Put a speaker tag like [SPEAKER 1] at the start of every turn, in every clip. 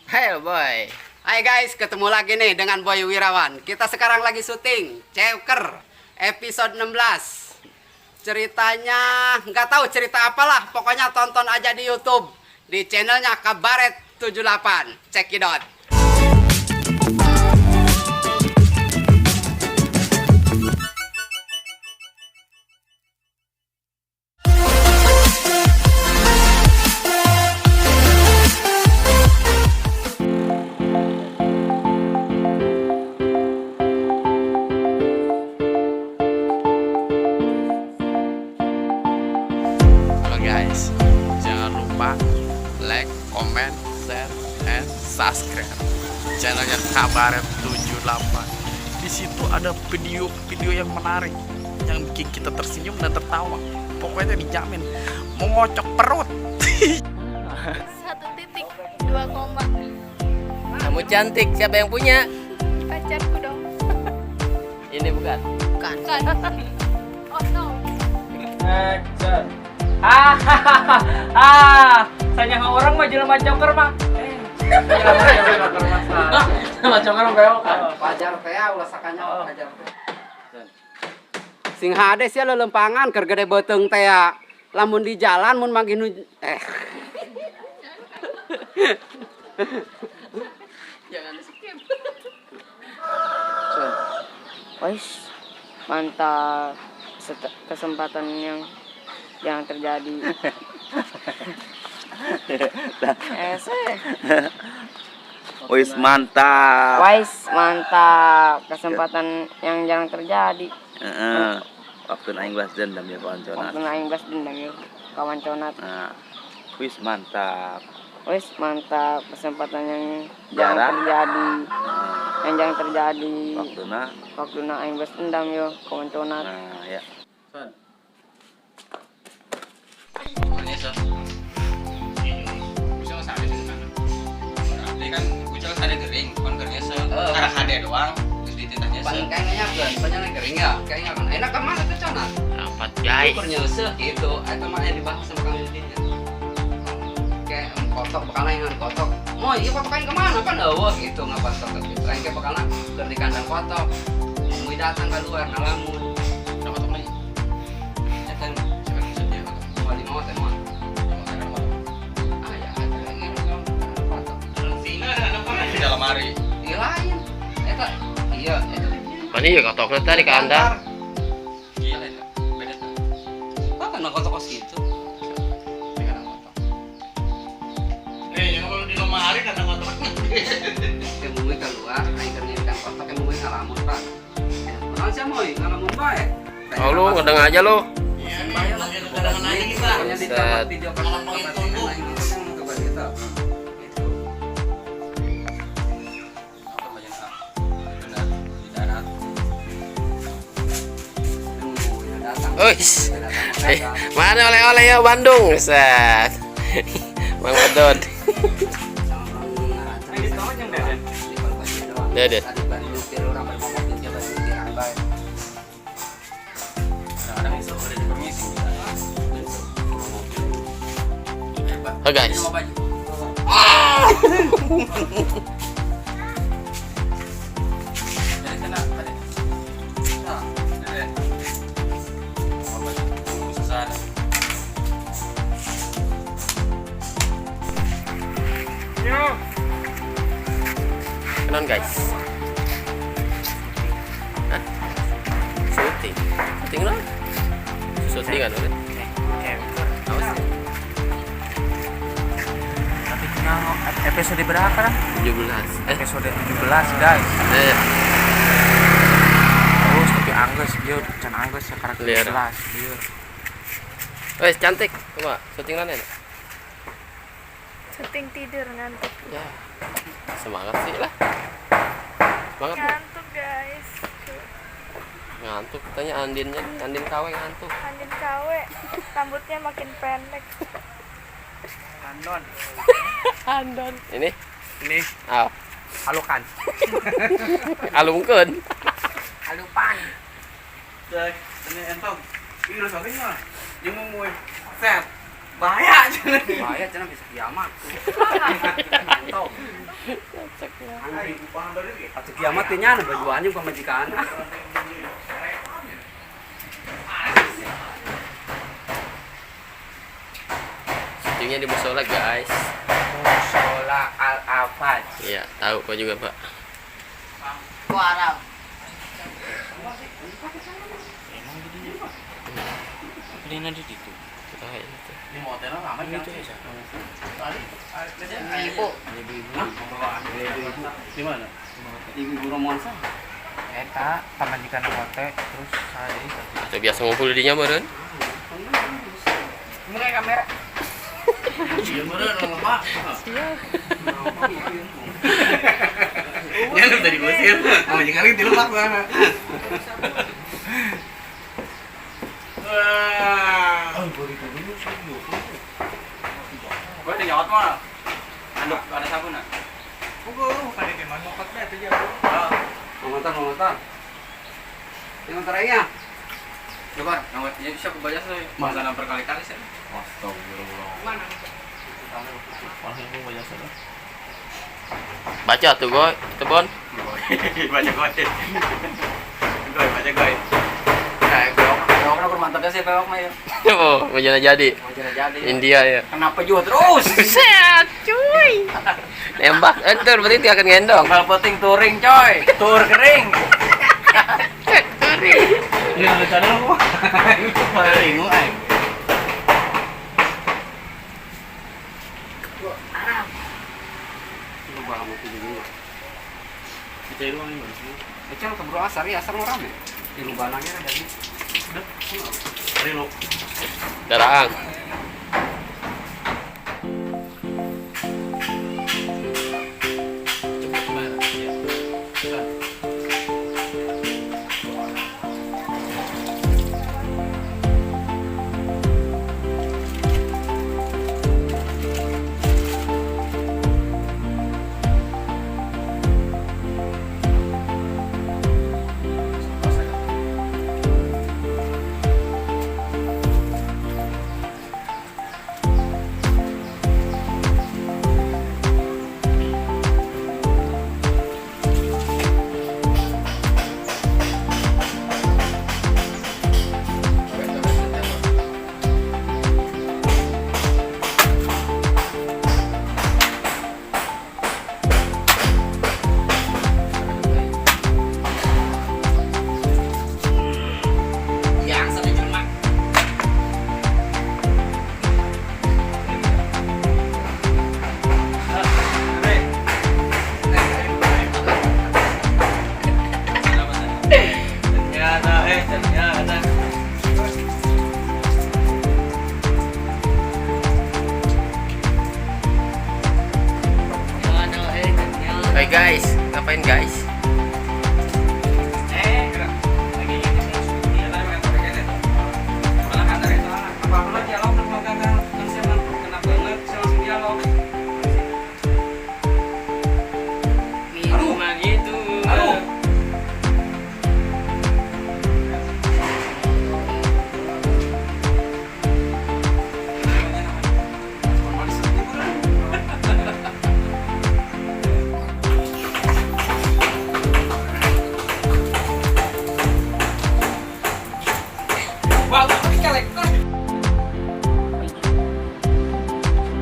[SPEAKER 1] Hey boy.
[SPEAKER 2] Hai guys, ketemu lagi nih dengan Boy Wirawan. Kita sekarang lagi syuting Ceker episode 16. Ceritanya nggak tahu cerita apalah, pokoknya tonton aja di YouTube di channelnya Kabaret 78. Cekidot.
[SPEAKER 1] Halo guys, jangan lupa like, comment, share, and subscribe channelnya Kabaret 78. Di situ ada video-video yang menarik yang bikin kita tersenyum dan tertawa. Pokoknya dijamin mengocok perut.
[SPEAKER 3] 1.2 koma.
[SPEAKER 4] Kamu cantik, siapa yang punya?
[SPEAKER 3] Pacarku dong.
[SPEAKER 4] Ini bukan.
[SPEAKER 3] Bukan. Oh no.
[SPEAKER 5] Action. Ah, saya orang mah jelema joker mah. Jelema joker mah. Jelema joker mah bewok.
[SPEAKER 2] Pajar teh ulah sakanya pajar teh. Sing hade sia lelempangan keur gede beuteung teh ya. Lamun di jalan mun manggih nu eh.
[SPEAKER 4] Jangan di skip.
[SPEAKER 6] Wais, mantap, kesempatan yang terjadi.
[SPEAKER 7] Wis mantap.
[SPEAKER 6] Wais, mantap, kesempatan yang jarang terjadi.
[SPEAKER 7] Heeh. Waktu aing balas dendam ya kawan conat.
[SPEAKER 6] Waktu aing balas dendam ya kawan conat.
[SPEAKER 7] Nah, wis mantap.
[SPEAKER 6] Wais, mantap, kesempatan yang jarang
[SPEAKER 7] Jarang.
[SPEAKER 6] Terjadi. Yang jarang terjadi.
[SPEAKER 7] Waktuna
[SPEAKER 6] Waktu aing balas dendam yo kawan conat.
[SPEAKER 7] Nah ya.
[SPEAKER 8] Kan kucel ada gering, kon keringnya se karena hade doang, terus dititahnya se.
[SPEAKER 2] Pan kayaknya kan, panjang kering ya, kayaknya kan. Enak ke mana tuh conat?
[SPEAKER 4] Rapat guys.
[SPEAKER 2] Ukur nyeuseuh gitu, eta mah aya dibahas sama Kang Yudin ya. Kayak kotok bakal yang kotok. Moy, ieu kotok aing kemana pan eueuh gitu ngabantok gitu. Aing ke bakalna keur di kandang kotok. Mui datang keluar ngalamun.
[SPEAKER 8] Udah kotok nih.
[SPEAKER 2] Eta
[SPEAKER 8] Siapa yang maksudnya kotok?
[SPEAKER 2] mau di maot emang.
[SPEAKER 8] Kotok kan kotok.
[SPEAKER 2] Ah ya, eta aing kotok.
[SPEAKER 8] Di dalam lemari.
[SPEAKER 2] Iya lain. Eta iya, eta
[SPEAKER 4] Mana ya kotoknya tadi ke anda?
[SPEAKER 8] Gila itu. Beda tuh.
[SPEAKER 2] Ah, kan kotok kos gitu.
[SPEAKER 8] Ini kan kotok.
[SPEAKER 9] Yang kalau di lemari kandang kotor.
[SPEAKER 2] Kayak mui keluar, aing keur nyikan kotok, kayak mui ngalamun, Pak. Kunaon sia moy ngalamun bae.
[SPEAKER 4] Oh lu ngedeng aja lu.
[SPEAKER 9] Iya nih, lagi ada cadangan aja kita.
[SPEAKER 2] Pokoknya di
[SPEAKER 4] Set.
[SPEAKER 2] video
[SPEAKER 9] Kalau pengen tumbuh.
[SPEAKER 2] gitu. Gitu.
[SPEAKER 8] Apa bagian A? Benar, di darat.
[SPEAKER 2] Nunggu ya datang.
[SPEAKER 4] Uish.
[SPEAKER 2] Ya datang,
[SPEAKER 4] Eh,
[SPEAKER 2] datang.
[SPEAKER 4] mana oleh-oleh ya Bandung? Set. Bang Odon.
[SPEAKER 2] Sama orang ngarancang.
[SPEAKER 5] Ini sama yang Deden.
[SPEAKER 2] Di Palpasi doang.
[SPEAKER 4] Deden.
[SPEAKER 2] Tadi bari nyupir orang bari ngomong dia bari nyupiran bae.
[SPEAKER 8] Kadang-kadang itu udah di permisi.
[SPEAKER 4] Oh guys.
[SPEAKER 8] Ini mau baju. Jadi kena tadi. Nah, Dede. Mau baju. Tunggu susah.
[SPEAKER 5] Yo.
[SPEAKER 4] Kenon guys. Hah? Syuting. Syuting lah. Syuting kan udah. Awas ya.
[SPEAKER 5] Tapi kenal episode berapa kan?
[SPEAKER 4] 17. Eh,
[SPEAKER 5] Episode 17, guys.
[SPEAKER 4] eh.
[SPEAKER 5] Terus tapi angges dia can angges ya karakter
[SPEAKER 4] Liar.
[SPEAKER 5] 17 dia.
[SPEAKER 4] Wes cantik. Coba syuting mana ya?
[SPEAKER 3] Syuting tidur ngantuk.
[SPEAKER 4] Ya. Semangat sih lah. Semangat. Bu.
[SPEAKER 3] Ngantuk guys.
[SPEAKER 4] Ngantuk tanya Andinnya, Andin KW ngantuk.
[SPEAKER 3] Andin KW rambutnya makin pendek.
[SPEAKER 5] Andon.
[SPEAKER 4] Andon. Ini
[SPEAKER 5] Ini
[SPEAKER 4] ah,
[SPEAKER 5] halukan.
[SPEAKER 4] alungkeun.
[SPEAKER 5] Halupan.
[SPEAKER 9] Cek, ini entong. Ini udah sampai nggak? Yang mau gue.
[SPEAKER 2] Set.
[SPEAKER 5] Bahaya cenah.
[SPEAKER 2] Bahaya cenah bisa kiamat. Entong.
[SPEAKER 4] Kocak ya.
[SPEAKER 2] Atuh kiamat teh nya baju anjing pamajikan.
[SPEAKER 4] Syutingnya di musola, guys.
[SPEAKER 2] Musola Al Afaj.
[SPEAKER 4] Iya, tahu kok juga, Pak.
[SPEAKER 6] Arab.
[SPEAKER 8] Ini di situ.
[SPEAKER 4] Ah, itu.
[SPEAKER 9] Ini motelnya ramai kan?
[SPEAKER 6] Ibu.
[SPEAKER 9] Di mana?
[SPEAKER 2] Ibu-ibu romonsa.
[SPEAKER 5] Eta pamajikan kote terus saya jadi
[SPEAKER 4] Atau biasa ngumpul di dinya meureun?
[SPEAKER 6] Mulai kamera.
[SPEAKER 9] Iya bener, Pak.
[SPEAKER 4] Siap.
[SPEAKER 9] Ya lu tadi diusir. Sama kali di luar sana. Wah.
[SPEAKER 8] Gue tinggal mah. Anduk ada sabun ah.
[SPEAKER 2] Mau motor. Ini motor aja.
[SPEAKER 8] Coba, nggak ya bisa aku baca sih. Masa berkali-kali sih.
[SPEAKER 9] Astagfirullah.
[SPEAKER 6] Mana?
[SPEAKER 4] Baca tuh, Goy. Tebon.
[SPEAKER 8] Baca gue. Gue baca gue.
[SPEAKER 2] Nah, bewok, bewok aku mantapnya sih bewok mah ya.
[SPEAKER 4] Oh, mau jadi.
[SPEAKER 2] Mau jadi.
[SPEAKER 4] India ya.
[SPEAKER 2] Kenapa juga terus?
[SPEAKER 4] Buset, cuy. Nembak, entar berarti dia akan ngendong.
[SPEAKER 2] Kalau penting touring coy, tur kering.
[SPEAKER 9] Iya, rencana lu. Paling aing.
[SPEAKER 2] Lu bawa mau tujuh.
[SPEAKER 9] Kita itu ini mana sih?
[SPEAKER 2] Ecel keburu asar ya, asar mau rame. Di lubananya ada di.
[SPEAKER 9] Rilo.
[SPEAKER 4] Daraang.
[SPEAKER 2] Yang sampai jelema.
[SPEAKER 8] Ternyata, ternyata.
[SPEAKER 4] Hai guys, ngapain guys?
[SPEAKER 8] Lagi ini dia tadi makan pakai itu. Malah kantor itu apa apa dialog kan kan saya kena banget, saya langsung dialog.
[SPEAKER 5] Minuman itu.
[SPEAKER 8] Aduh.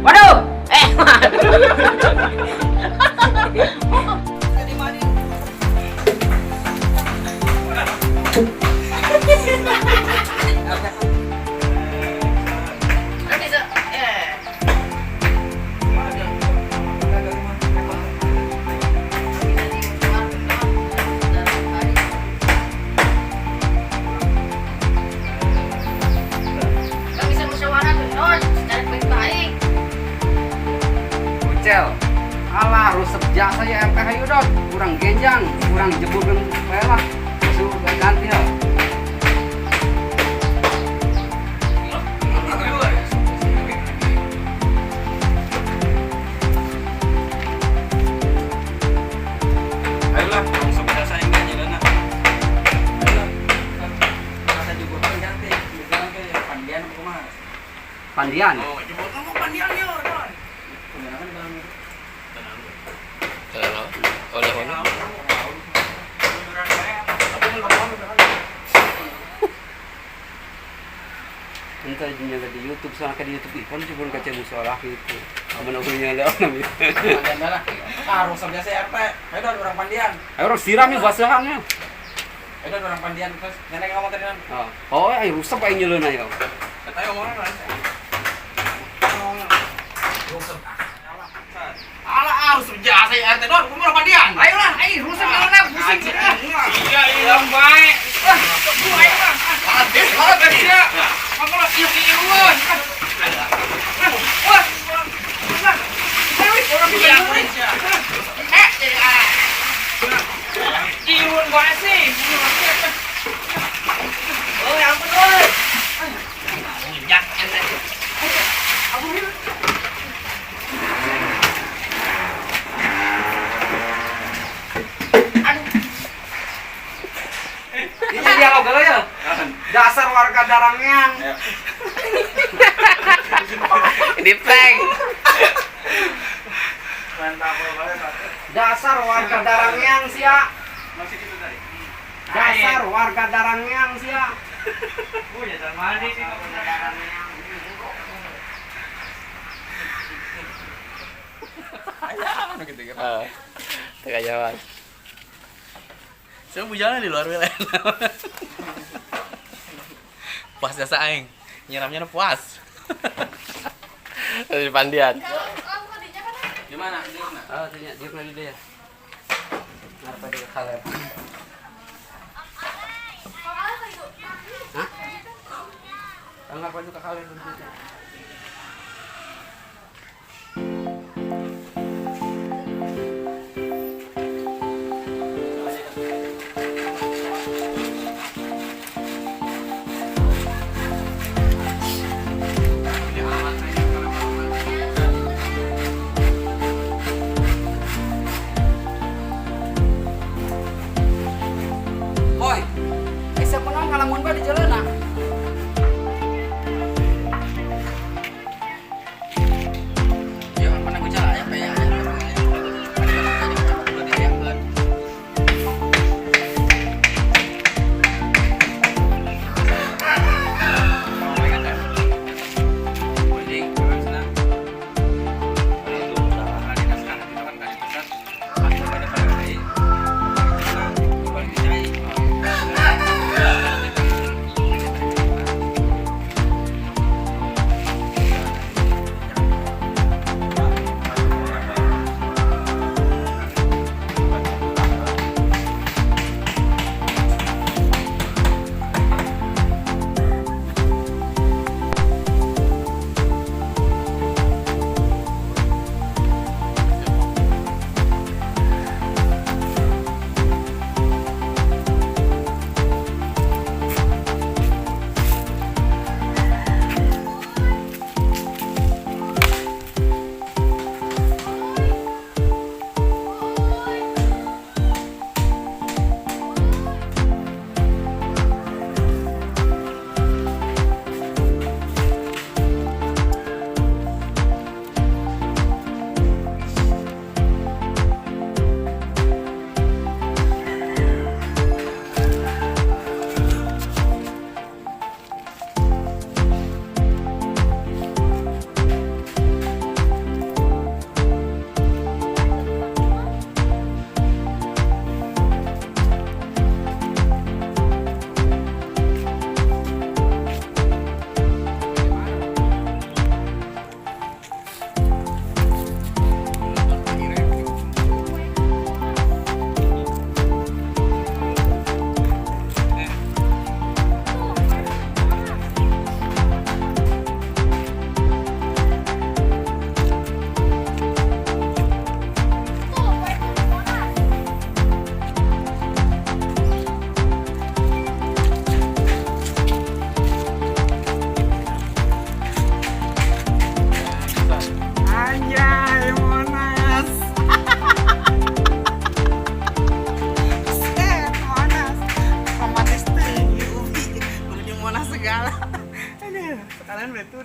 [SPEAKER 6] Waduh. Kan bisa musyawarah tuh, Don, secara baik-baik.
[SPEAKER 2] Kucel. Alah, rusep jasa ya RPH Yudon. Kurang genjang, kurang jebur dan pelah. Suruh ganti ya.
[SPEAKER 8] Ayolah, langsung bisa saya enggak jalan. Ayolah.
[SPEAKER 5] Kata juga kan ganti. Misalnya kayak pandian apa kumaha.
[SPEAKER 2] Pandian.
[SPEAKER 9] Oh, jemput kamu pandian yo, Don.
[SPEAKER 5] Kebanyakan dalam itu.
[SPEAKER 4] Tenang. Oleh mana?
[SPEAKER 2] Entah nyala di YouTube soalnya di YouTube ikon cuma kaca musola gitu. Amun aku nyala orang itu.
[SPEAKER 8] Pandian lah. Ah, rusak biasa RT. Ayo dah orang Pandian.
[SPEAKER 2] Ayo orang siram ya basahannya.
[SPEAKER 8] Ayo dah orang Pandian terus nenek ngomong tadi kan.
[SPEAKER 2] Oh, ayo rusak ayo nyeluna ya.
[SPEAKER 8] Katanya ngomong kan. Rusak. Alah, harus biasa RT don, kamu orang Pandian.
[SPEAKER 5] Ayolah, ayo rusak nyeluna pusing.
[SPEAKER 8] Iya, iya, baik.
[SPEAKER 5] Ah, ayo lah.
[SPEAKER 8] Habis, habis ya.
[SPEAKER 5] Kamu lah iuh-iuhan. Wah. Iuhun bae sih. Oh, ya ampun, oi.
[SPEAKER 4] Minyak ente.
[SPEAKER 2] Ini dialog dulu ya. Dasar warga Darangeang.
[SPEAKER 4] Di prank.
[SPEAKER 2] Dasar warga Darangeang sia.
[SPEAKER 9] Masih gitu tadi.
[SPEAKER 2] Dasar warga Darangeang sia.
[SPEAKER 5] Oh, ya sama sih.
[SPEAKER 4] Tengah jalan.
[SPEAKER 9] Saya bujalnya di luar wilayah. Puas jasa aing. Nyiramnya puas.
[SPEAKER 4] Di Pandian.
[SPEAKER 8] Gimana? Gimana?
[SPEAKER 2] Oh, tanya dia lagi dia. Kenapa dia kaler? Hah? Enggak apa juga kaler dulu. Boy, siapa nang ngalamun ba di jalan ah?
[SPEAKER 8] Ya, mana gua jalan ya, ya.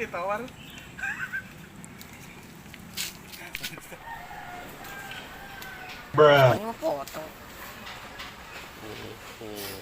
[SPEAKER 9] Ditawar.
[SPEAKER 6] Ini mah foto.
[SPEAKER 4] Hmm.